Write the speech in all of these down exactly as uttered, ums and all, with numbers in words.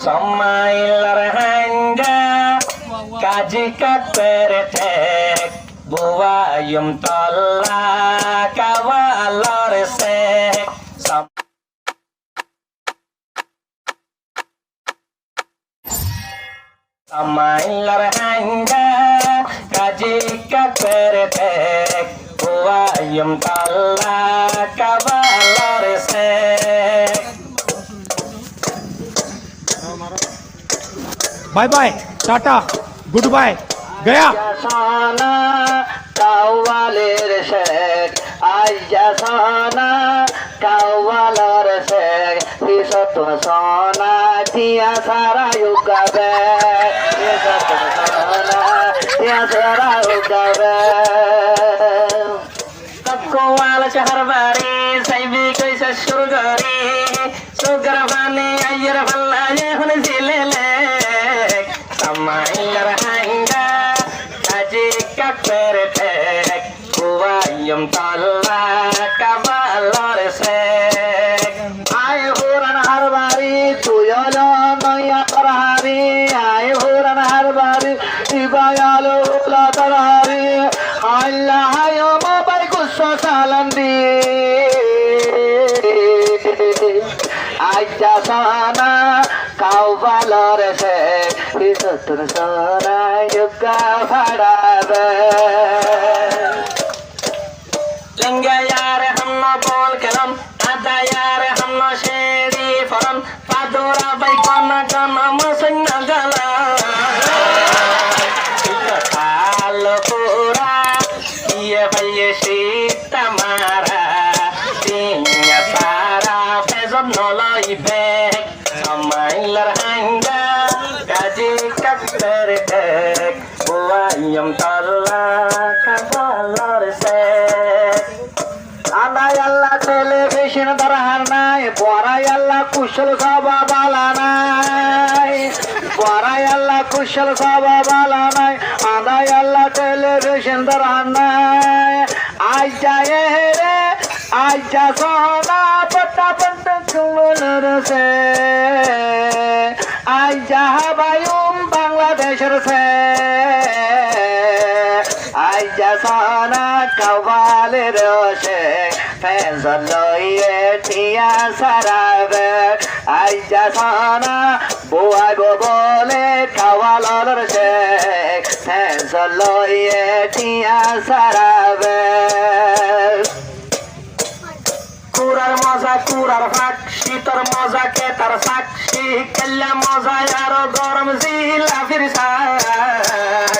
Sommailor háinga, Kazi Kakber thek, Buaiyum tolla Kawalor sek. Som- Sommailor háinga, Kazi Kakber thek, Buaiyum tolla Kawalor sek. Bye bye, tata, goodbye, gaya. Aijja sona Kawalor sek, aijja sona Kawalor sek, hísottún sona tiañ sára uggwá bek, hísottún sona tiañ sára uggwá bek. Kawalor cóhor bari, saibi koi sócur gori, sukor fani aiyér falla ehón zilelek. Sommailor háinga, Kazi Kakber thek, Buaiyum tolla Kawalor sek. Añí furan harbari, tui óile noiya torhari. Añí furan harbari, ibá óile fula torhari. Háilla háiyum bái gusso salan di. Aijja sona Kawalor sek, hísottún sona uggwá fára bek. Lengayare honno bol kelon, adayare honno ceri foron, fadura bai gona gona mosoinna galan. Al fura, iye faiye sitta mara, tiañ sára fezon noloi bek. Sommailor háinga, Kazi Kakber thek, Buaiyum tolla Kawalor sek. Andai Allah telebicon dorhar nai, borai Allah kucol soba bala nai, borai Allah kucol soba bala nai, andai Allah telebicon dorhar nai. Aijja ere, aijja sona, bada bada kulunur se. Aijja habaiyum Bangladecor se. Aijja sona Kawalor sek, fezon loiye tiañ sára bek. Aijja sona buaibo bole Kawalor sek, fezon loiye tiañ sára bek. Kurar moza, kurar fak, cítor moza, ketar sak, cík kailla moza, aró gorom zilafir sak.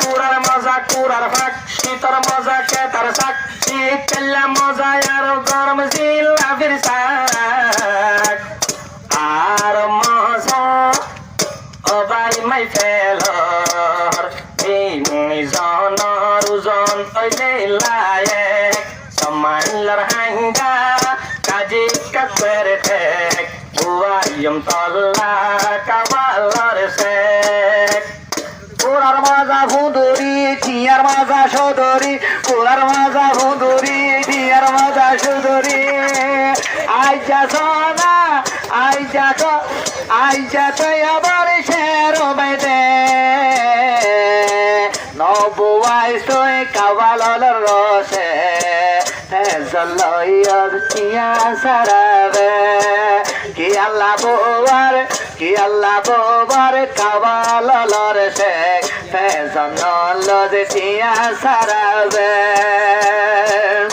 Kurar moza, kurar fak, cítor moza, ketar sak, cík kailla moza, aró gorom zilafir sak. Ar moza, ó bái maifelor, tinzonor uzon óile laek. Sommailor háinga, Kazi Kakber thek, Buaiyum tolla Kawalor sek. Kurar moza funduri, tiañr moza cuduri, kurar moza funduri, tiañr moza cuduri. Aijja sona, aijja to, aijja to abar cero bede. Nobuais tui Kawalor se, fezon loiye tiañ sára bek. Ki Allah buar, ki Allah buar Kawalor sek, fezon loiye tiañ sára bek.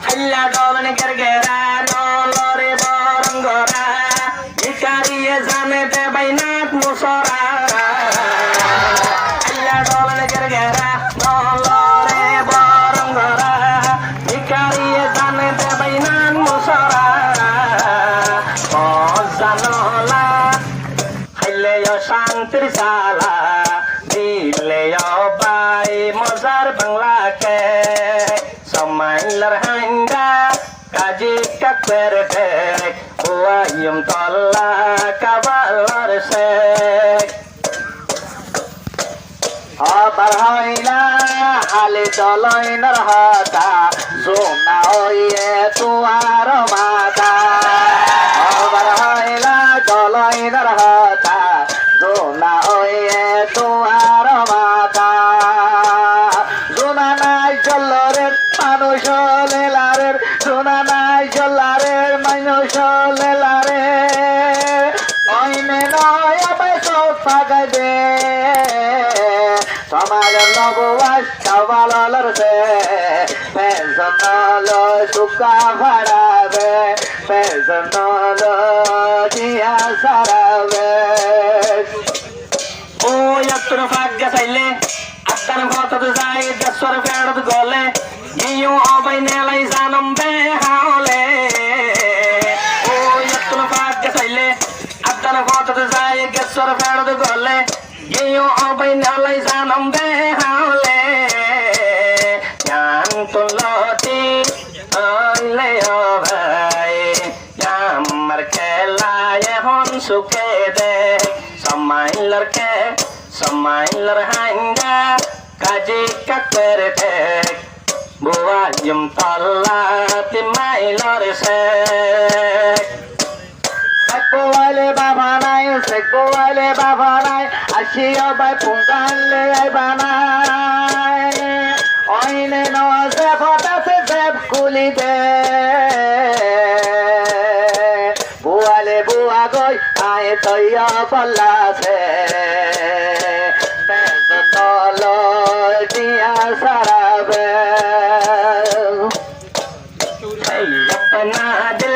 Háilla dolon gergera, nolore boron gora, bikariye zane de bainat musora. Háilla dolon gergera, nolore boron gora, bikariye zane de bainat musora. Moza nola, háille yo cantir sala, dile yo bái mozar Bangla kek. Sommailor háinga, Kazi Kakber thek, Buaiyum tolla Kawalor sek. Hobar hoila, hali doloinor hotá, zuna óiye tuáñr matá. Hobar hoila, dolo Ainor hotá, zuna óiye duar matá. Zuna nai zolore, manúic lelare, zuna nai zolore, manúic lelare. Oine no óiye bái sók fagai de. Somajor nobuwaj sawal lorse, pezon loi suka farabe, pezon loi diya sarabe. Ói ettór fagga saile, addan fotot zai, desor feçot gole, giyó ó bái nelai zanam behale. Ói ettór fagga saile, addan fotot zai, desor feçot gole, giyó ó bái nelai zanam behale. Yan tuloti óile ó bái, amar kela ehón suke de. Somailor ke, somailor hainda, kaji kakere de. Buaiyum tolla ti mailor sek. Sek buaile baba nai, sek buaile baba nai. Aiccé ó bái, pungan loi aiba nai. Oine no ze hotá se zeb kuli de. Buaile bua goi, añí toiyo bolla se. Pezon loi diya sarabe. Ei, apna de